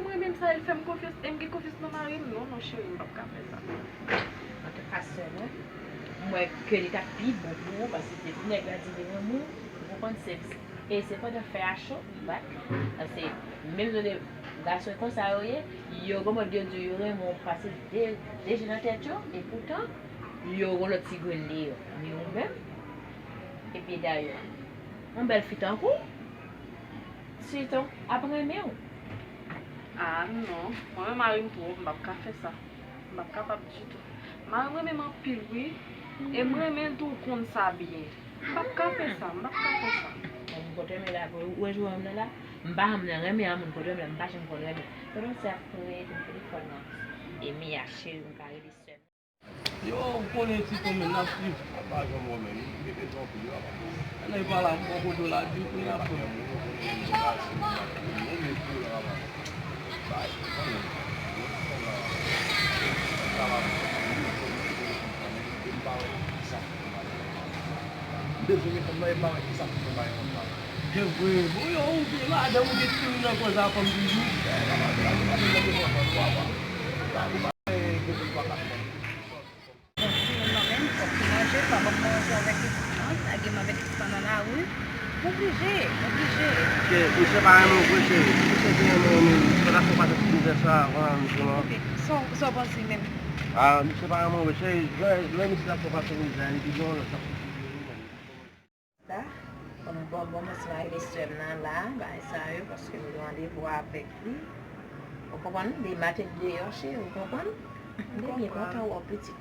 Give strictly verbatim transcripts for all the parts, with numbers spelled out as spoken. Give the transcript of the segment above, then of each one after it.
Mwen menm sa, el fè m konfyans, e m gen konfyans nan mari m. Non, non, cheri, m p ap ka fè sa. Antouka, sè mwen, m wè ke li t ap pi bon pou ou, paske depi nèg la di li renmen w, ou konprann, se, e se pandan fè a cho, li bat. Paske menm jan de gason konsa yo ye, yo gon mòd yo di yo renmen w pase de, de je nan tèt yo, e poutan, yo gon lòt ti grenn deyò. Men ou menm, epi dayè, yon bèl fi tankou w, Siton ap renmen w. Ah non, mwen renmen mari m twòp, m p ap ka fè sa. M p ap kapab ditou. Mari m renmen m anpil wi. E m renmen l tou, ou konn sa byen. M p ap ka fè sa, m p ap ka fè sa. Bon, m konn renmen la, ou wè jou an m nan la, m pa janm nan renmen an moun konn renmen, m pa janm konn renmen. Pandan se ap rete nan telefòn nan. E Mia cheri, m ka rele sè m. Yo, ou konnen ti konbyen n ap swiv. Apa jan mwen menm, li rete tranpil yo apa. Nan e pa la m pran kote w la di kounye a frè m. Bay, kanmenm. Yo ti fanm la. Sa la. M pa wè kisa. M bezwen gen fanm nan e pa wè kisa pou mwen bay fanm nan. Gen vre, bon yo ou gen madanm ou gen timoun nan kòz a fanm toujou. Bon, timoun nan menm, fòk li manje, pa ban m manje avèk ekip lan, lage m avèk ekip lan nan lari. M oblije, m oblije. Ke misye pa renmen w vre cheri, si misye te renmen w menm, misye pa t ap fè w pase tout mizè sa a, konsa misye non. Ok, sa w, sa w panse menm? Ah, misye pa renmen w vre cheri, lè, lè misye t ap fè w pase mizè a, li te gen yon lòt k ap swiv li menm. Sa, kòm bon bon mwen se mari sè m nan la, bagay sa yo, paske m gen randevou avèk li. Ou konprann? Demen te deyò cheri, ou konprann? M te byen kontan wè w pitit.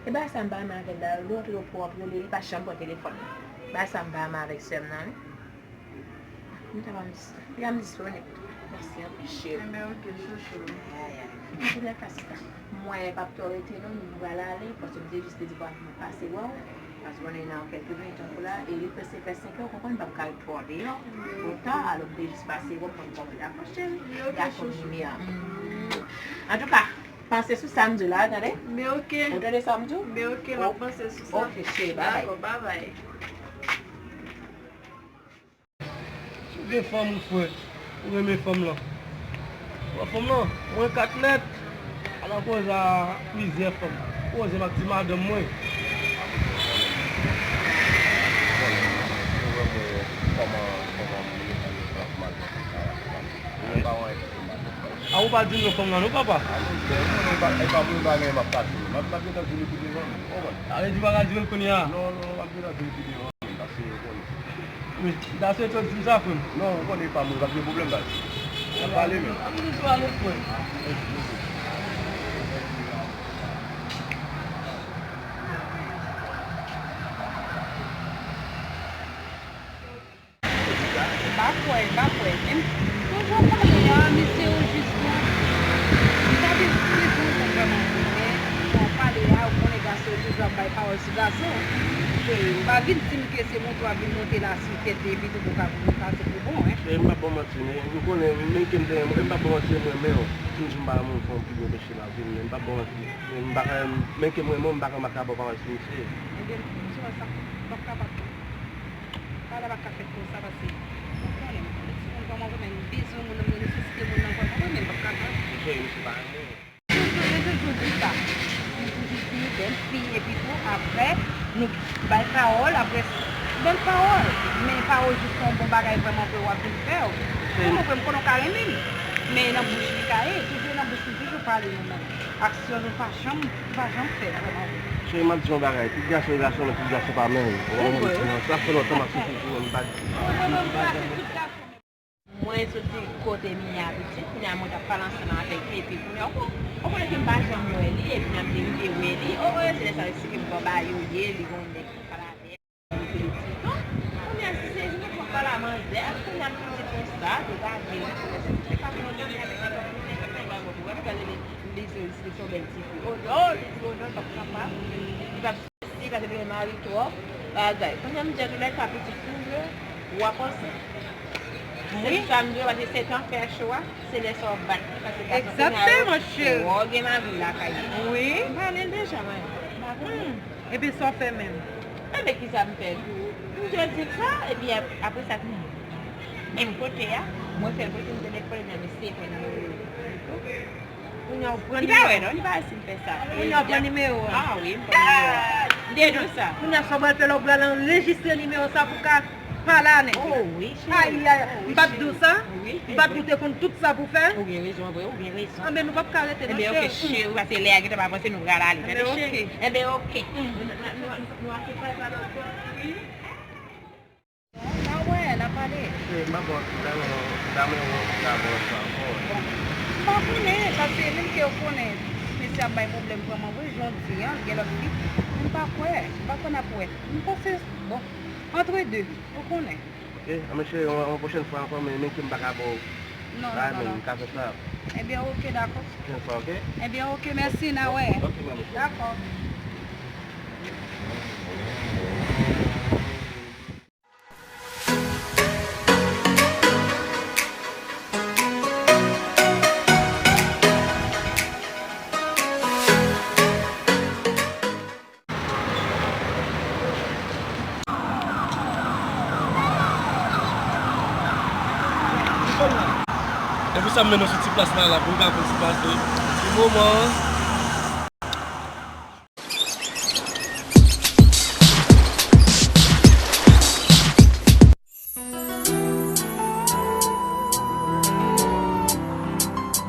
E bagay sa m pa renmen avè l la, lè w antre yo pwòp yo, li pa janm pran telefòn nan. Bagay sa m pa renmen avèk sè m nan wi. M ta pa m dis, li pa m disponib. Mèsi anpil cheri. Enben ok chouchou. Ay ay. Antoulèka sista, mwen pa p twò rete non, m pral ale, paske m te jis te di pou m pase wè w. Paske konnen nan kèlke minit tankou la, e li prese fè senk è, ou konprann, m p ap ka ret twò deyò. Twò ta, alò m te jis pase wè w, m konn kòman w ye cheri. Dakò chouchou. Antouka, panse sou sa m di w la, tande? Men ok. Ou tande sa m di w? Men ok, m ap panse sou sa. Ok cheri, babay. Dakò, babay. Si w gen fanm ou frè, ou renmen fanm lan. Ou wè fanm lan, mwen kat nèt, al nan koze a plizyè fanm. Koze m ak ti madanm mwen. A ou pa di m non fanm lan non papa. Ale di w pa ka di l kounye a. Pase ou konnen. Men, m ta swete w di m sa frè m. Non, ou konnen e pa mwen, pa gen pwoblèm baz. N ap pale men. Ann nou tou ale frè. M pa kwè, m pa kwè. Men m toujou konnen a, misye yo jis bon. M ta vin toujou konprann anpil, men jan w pale a, ou konnen gason yo toujou ap bay pawòl sou gason. Cheri, ou pa vin di m ke se monte w ap vin monte la sou tèt li epi tou pou ka pou vin pase pou bon, en. Cheri, m p ap ba w manti, men ou konnen, menm ke m te renmen w, m p ap ba w manti, m renmen w. Si m di m pa renmen w, fè yon pi gwo peche nan vi m, men m p ap ba w manti. Men m pa ka, menm ke m renmen w, m pa ka, m pa ka ba w pawòl sou misye. Ebyen, m di w sa, m p ap kapab. Bagay la pa ka fèt konsa, paske ou konnen, m konnen timoun kòman ou konnen, m bezwen moun nan, m gen nesesite moun nan vrèman vre, men m p ap kapab. Cheri, misye pa renmen w. Toujou, yo toujou di sa. Yo toujou di, bèl fi, epi tou, apre, nou bay pawòl, apre, bèl pawòl. Men pawòl jis se yon bon bagay vrèman vre w ap vin fè w. Vrèman vre, m konnen w ka renmen m. Men nan bouch li ka ye, toujou nan bouch li, toujou pale nou menm. Aksyon nou pa janm, nou pa janm fè vrèman vre. Cheri, m ap di w yon bagay, tout gason e gason, men tout gason pa menm. Ou konprann? Sa fè lontan m ap soufri pou mwen, m pa di. Mwen soti kote Mia pitit, kounye a mwen t ap pale ansanm avèk li, epi kounye a, ou konnen ke m pa janm wè li, epi m te rive wè li, o, o, se lè sa yo eksplike m kòman bagay yo ye, li gon nèg ki pale avè l, li rele Titon. Kounye a, si se li, mwen pral pale a manzè, kounye a, pitit konsa, degaje l, se pa vin vini avèk nèg yo, nèg yo, nèg yo, nèg yo, nèg yo, li se, li se yon bèl tifi. O non, li di, o non, l p ap kapab, li p ap Si pa te vle mari twòp bagay. Kounye a m di antoulèka pitit pou yo, w ap panse. Se sa m di w, paske se tan fè cho a, se lè sa w ap bat li, paske gason kounye a yo twò gen mari lakay yo. Wi. M pale l deja mwen. Epi sa w fè menm? Ebyen kisa m fè? Yo di l sa, epi ap- apre sa, m- menm kote a, mwen fè l kote m te met pwoblèm nan, mesye pran nimewo yo. Kounye a w pran nimewo. Li pa wè non, li pa wè si m fè sa. Kounye a w pran nimewo a. Ah wi, m pran nimewo a. M te di w sa. Kounye a sa w pral fè la, w pral anrejistre nimewo sa pou ka pale a nèg yo. Oh wi, cheri. Ayayay, m pa t di w sa? Wi. M pa t di w te konn tout sa pou fè? Ou gen rezon vre, ou gen rezon. Anben, nou p ap ka rete non, cheri. Enben, oke, cheri, paske lè a gentan ap avanse, nou pral ale. Tande, cheri? Enben, oke. Nou ap fè pale pa lòt bò, wi. N a wè, n a pale. Cheri, m pa bon, m pa bon, m pa bon, m pa bon sa ankò. M pa konnen, paske menm ke w konnen, mesye ap bay pwoblèm vrèman vre, jan w di an, gen lòt fi. M pa kwè, m pa kwè n ap wè. M panse, bon, antre de, ou konnen. Ok, anben cheri, yon, yon pwochèn fwa ankò, men, men ke m pa ka ba w bagay, men m ka fè sa. Ebyen, oke, dakò. Pwochèn fwa, oke? Ebyen, oke, mèsi, n a wè. Ok, mami. Dakò. Epi sa m mennen w sou ti plas la, la, pou n ka pran ti pase ti moman.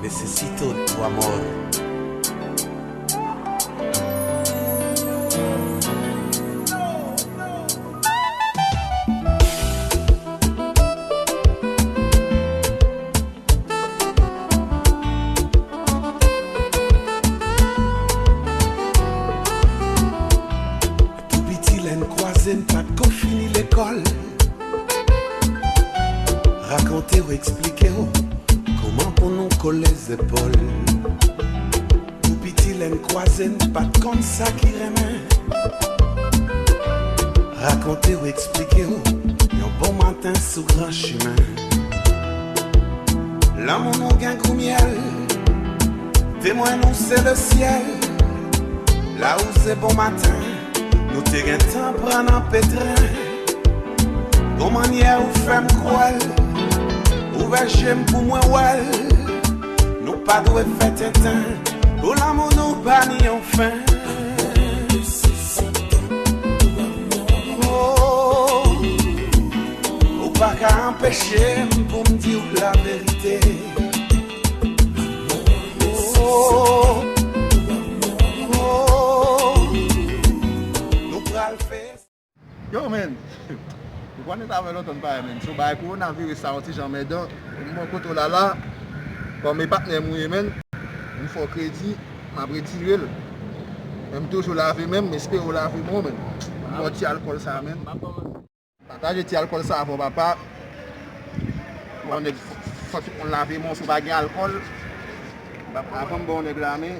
Necesito tu amor. Tou piti lè n kwaze, n pa t ko fini lekòl. Rakonte w, eksplike w kòman pou nou kole zepòl. Tou piti lè n kwaze, n pa t konn sa ki renmen. Rakonte w, eksplike w yon bon maten sou gran chimen. Lanmou nou gen gou myèl, temwen nou se lesyèl. Lawouze bon maten, nou te gentan pran nan petren. Gon mannyè ou fè m kwè l, ouvè je m pou mwen wè l. Nou pa dwe fè tenten, pou lanmou nou pa ni yon fen. Oh, ou pa ka anpeche m pou m di w laverite. Oh, oh, nou pral fè. Yo, men, ou konnen sa fè lontan n pa wè, men. Sou bagay kowonaviris sa, yon ti jan mèdan. M bon kote w la la, kòm e patnè m ou ye, men. M fè w kredi, m ap retire l. Men m toujou lave men m, m espere w lave men w, men. M ba w ti alkòl sa, men. Pataje ti alkòl sa avè w, papa. Bon, nèg, fò tout moun lave men w si w pa gen alkòl. Avan m ba w nèg la, men.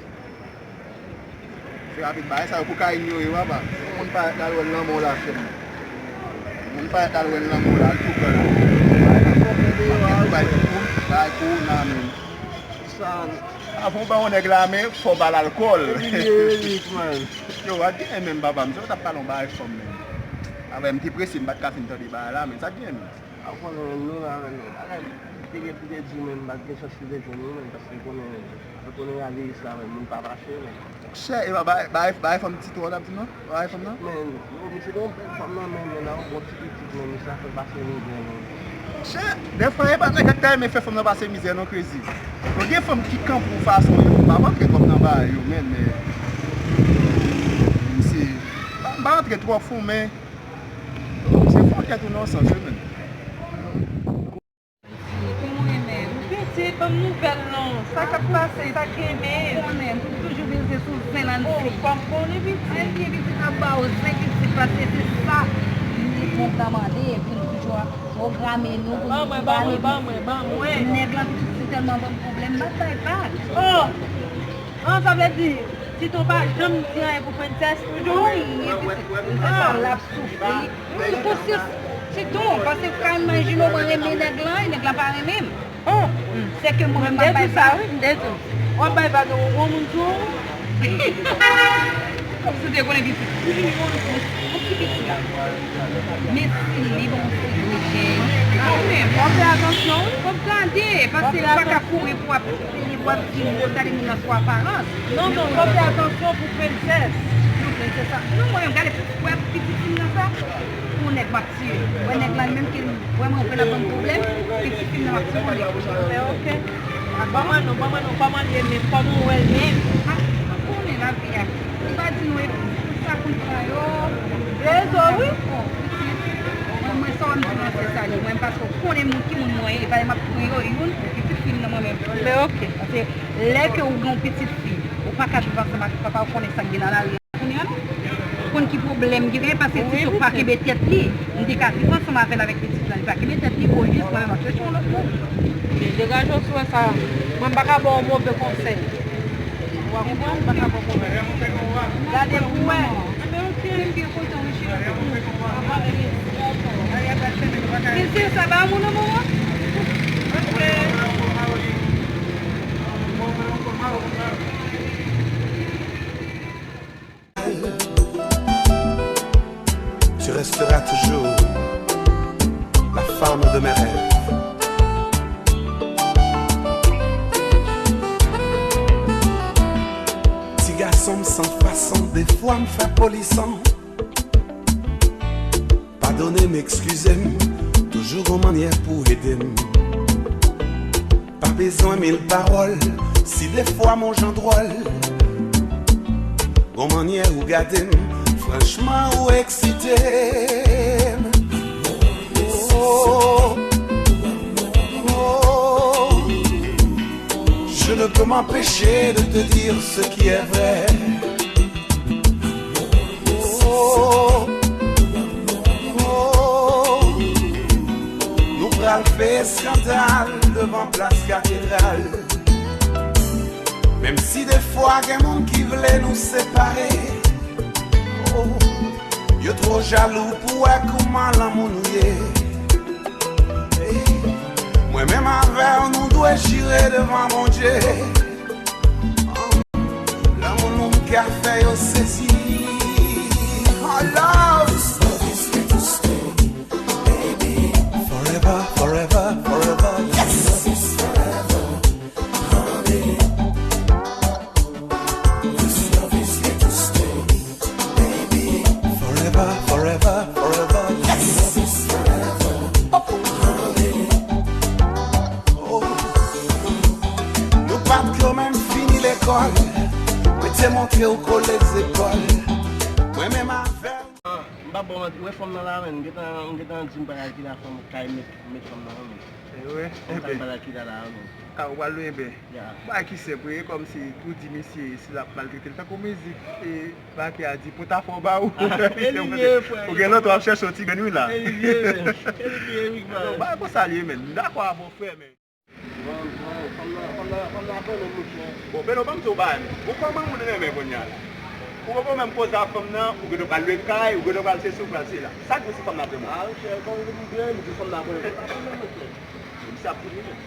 Se rapid, bagay sa yo kokayin yo ye, papa. Yon moun parèt la, l wè l nan men w la, frè m. Yon moun parèt la, l wè l nan men w la, l tou pran la. Bagay pou, bagay pou, bagay pou, nan men. Sa, avan w ba yon nèg la men, fò w ba l alkòl. Epi li rele lit, man. Yo, a gen menm, papa m, se yo t ap pale yon bagay fanm, men. Avè m te prese, m pa t ka fin tande bagay la, men sa gen menm. A w konnen menm nou la menm, men bagay te gen pou te di, men m pa t gen chans pou te jwenn ou, men paske konnen, konnen laviris la, men moun pa mache, men. Chè, e pa bay, bay, bay fanm ti twò, w t ap di non? Bay fanm nan? Men, yo, misye te yon bèl fanm nan, men, men nan yon bon ti pitit, men misye ap fè pase mizè, men. Chè, dèfwa, e pa nèg ak ta renmen fè fanm nan pase mizè, non, Crazy. Bon, gen fanm ki kanpe yon fason, yo, m pa rantre twòp nan bagay yo, men, men. Misye, m pa, m pa rantre twò fon, men. Misye fè yon kèk yon nan sans, wi, men. Fi, kòman w ye menm? Pitit, ban m nouvèl non. Sa k ap pase? Sa k genyen? Ou konnen, m toujou bezwen sou zen Lancy. Oh, kòm konnen pitit. Ay, byen pitit ap ba w zen pitit, paske se sa li te kontan mande, epi l toujou pwograme nou pou nou pale. Ban mwen, ban mwen, ban mwen, ban mwen. Nèg lan pitit, se tèlman ban m pwoblèm, m pa t bay vag. Oh! An, sa vle di, Titon pa janm di anyen pou Princess toujou? Wi, epi se, se sa, l ap soufri. Li pou sis, Titon, paske w ka imajine w, mwen renmen nèg lan, e nèg la pa renmen m. Oh, se ke mwen menm m pa bay vag. Wi, m te di w. W ap bay vag yon gwo moun tou? Si w te konnen pitit, yon ti pitit la. Men si li bon, si li jen. Kanmenm. W ap fè atansyon, wi. W ap gade, paske w pa ka kouri pou w ap, pou w ap di, gade moun nan sou aparans. Non, non, w ap fè atansyon pou prensès. Non, prensès sa. Non, mwen menm, gade, pou w ap pitit fi m nan sa, pou nèg m ap tiye. Wè nèg la, li menm ke l vrèman vle l ap ban m pwoblèm, pitit fi m nan m ap tiye pou nèg. Men ok. Kòman nou, kòman nou, kòman l ye menm, kòman w wè l menm? Ah, ou konnen lavi a. Ou pa di nou, e pou sa konn pran yo. Rezon, wi. Mwen, mwen, sa w ap di mwen, se sa li. Mwen, paske w konnen moun ki moun mwen ye, e pa m ap pran yo, youn, epi tout fim nan mwen menm. Men ok. Paske lè ke ou gen yon pitit fi, ou pa ka viv ansanm ak papa, ou konnen sa k gen nan lari a kounye a, non? Ou konn ki pwoblèm ki genyen, paske ti fi pa kenbe tèt li. M te ka viv ansanm avè l avèk pitit la, li pa kenbe tèt li, fò jis mwen menm ap chèche yon lòt moun. Degaje w sou sa. Mwen, m pa ka ba w move konsèy. Ou a konprann? M pa ka ba w move konsèy. Gade pou wè. Anben, ok. M byen kontan, wi, cheri. Mesye, sa va, mon amour? Ok. Tu resteras toujours la femme de mes rêves. Ti gason m san fason, defwa m fè polisan. Padone m, eskize m, toujou gon mannyè pou ede m. Pa bezwen mil pawòl, si defwa m on jan dwòl. Gon mannyè ou gade m, franchman ou eksite m. Oh, oh, oh. Je ne peux m'empêcher de te dire ce qui est vrai. Oh, oh, oh. Nou pral fè eskandal devan plas katedral. Menm si defwa gen moun ki vle nou separe, oh, yo twò jalou pou wè kòman lanmou nou ye. Ey, mwen menm avè w, nou dwe jire devan Bondye. Lanmou nou ka fè yo sezi. Oh, love. Forever, forever, forever, yes. Forever, forever, forever, yes. Oh. Nou pa t ko menm fini lekòl. Mwen te montre w kole zepòl. Mwen menm avè w. Ah, m pa bon, ou wè fanm nan la, menn. M gentan, m gentan di m pa ka kite fanm, kay met, met fanm nan, menn. E vre? Fanm kay pa ka kite la, menn. Ah, ou pral lwen ben. Ya. Bagay ki senp, wi, e kòmsi ou di misye si l ap maltrete l, tankou mizik, e, Baky a di, pòtafè w ba ou. Ah, e li vye, frè. Ou gen lontan w ap chèche yon ti grenn, wi, la. E li vye, men. E li vye, wi, frè. Non, bagay konsa l ye, menn. M dakò avè w, frè, men. Bon, bon, fanm nan, fanm nan, fanm nan ap renmen mouche. Bon, Beno, ban m di w bagay, men. Ou kòman moun renmen kounye a la? Ou poko menm koze ak fanm nan, ou gentan pral lwe kay, ou gentan pral sesi, ou pral sela. Sa k di si fanm nan ap renmen w? Ah, monchè, fanm nan ap renmen mouche. Misye ap fini, men.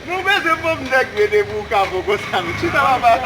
Nou bezwen fanm nèg rele pou w ka fè konsa, men. Chita, papa.